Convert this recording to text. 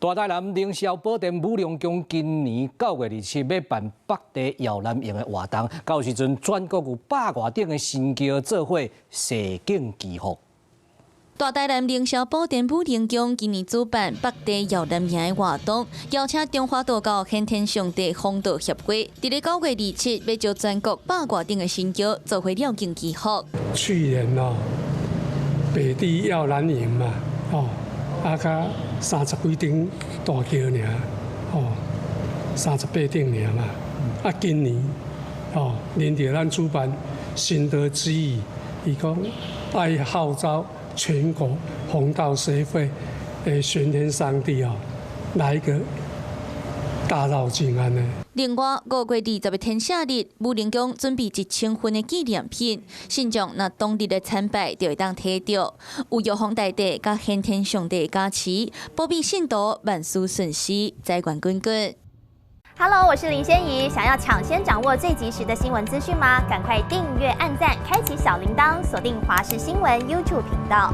大台南凌霄寶殿武陵宮今年9月27欲辦北帝搖籃營的活動，到時陣全國有百外頂的神轎做伙踅境祈福。大台南凌霄寶殿武陵宮今年主辦北帝搖籃營的活動，邀請中華道教玄天上帝弘道協會，佇咧9月27欲招全國百外頂的神轎做伙繞境祈福。去年哦，北帝搖籃營嘛，哦，啊，較30幾頂大轎爾，哦，38頂爾嘛。啊，今年哦，臨著咱主辦神道之意，伊講愛號召全國弘道協會的玄天上帝哦，來一個大繞境按呢。另外，5月20日天赦日，武陵宮準備1000份的紀念品，信眾若當日來參拜，就會當提著。有玉皇大帝佮玄天上帝加持，保庇信徒萬事順遂，財源滾滾。 Hello，我是林仙怡。想要搶先掌握最及時的新聞資訊嗎？趕快訂閱、按讚、開啟小鈴鐺，鎖定華視新聞 YouTube 頻道。